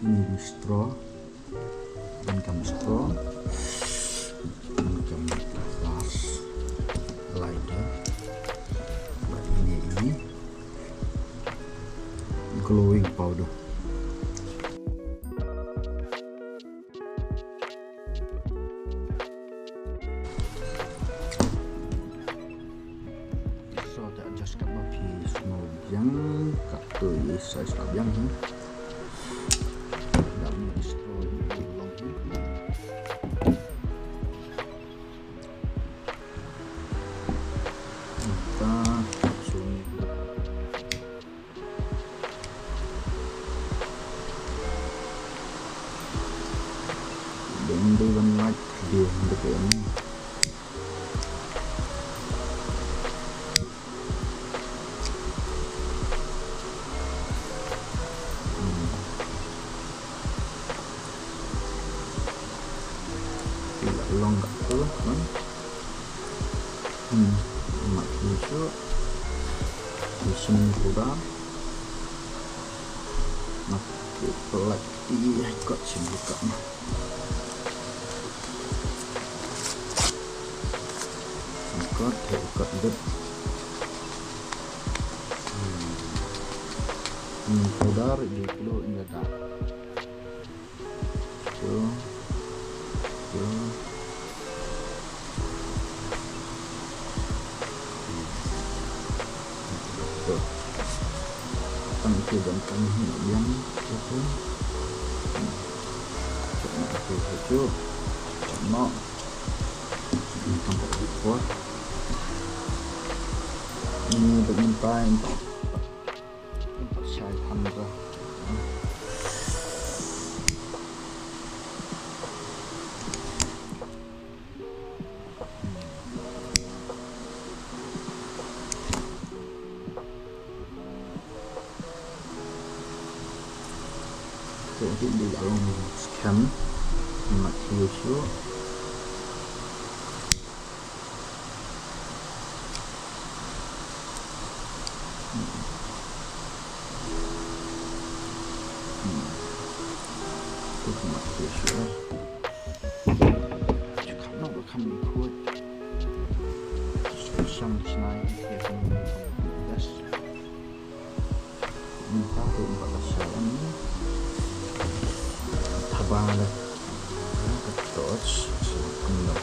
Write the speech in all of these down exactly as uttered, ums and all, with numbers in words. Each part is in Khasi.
Ini straw. Donkam straw. Donkam flashlight. Bad ine i glowing powder. So, te adjust katba phi sngewbiang, katto i size ka biang hi. Dap ni straw i long hi. Mynta suni. Dang dei ban lait dei dei ka em. Hmm. Long ka tu, kan? Hmm, mat ni shuh. Ni sum kuda. Mat ki pelak i ai kot sum buka. Kot, hai kot dep. Hmm. Hmm, kuda di pelu inda dah. Shu. Shu. Shu. Tang shu dan tang hi biang shu. Shu. Shu. Shu. Shu. Tang shu. Ini bad mynta. Shai than ka. Te ki di along scan. Mat hiu shu. Mynta ruh ba ka shai. Thaba da ka torch. Kumno?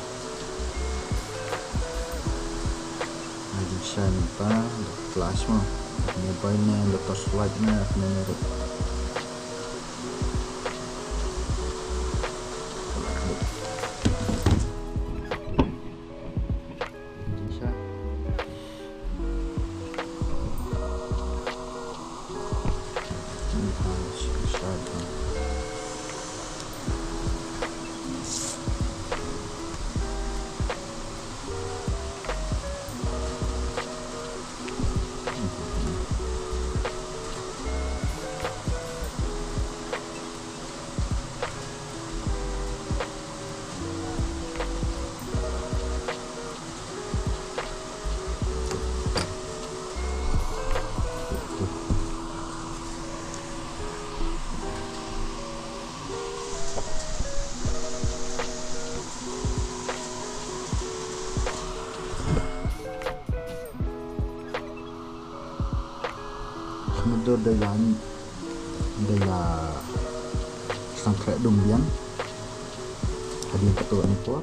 Ai jingshai mynta da flash mo. Mobile ne da torch light ne ne ruh. Jingshai. Khmih da la, da la sangkhleh dum biang. Hadien katto katne por.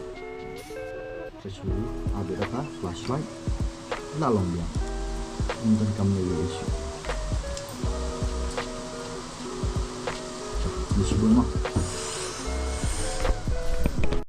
Sa shu, a bit da ka flashlight. La long biang. Ym donkam ne ïa shu. Ni shu bun mo.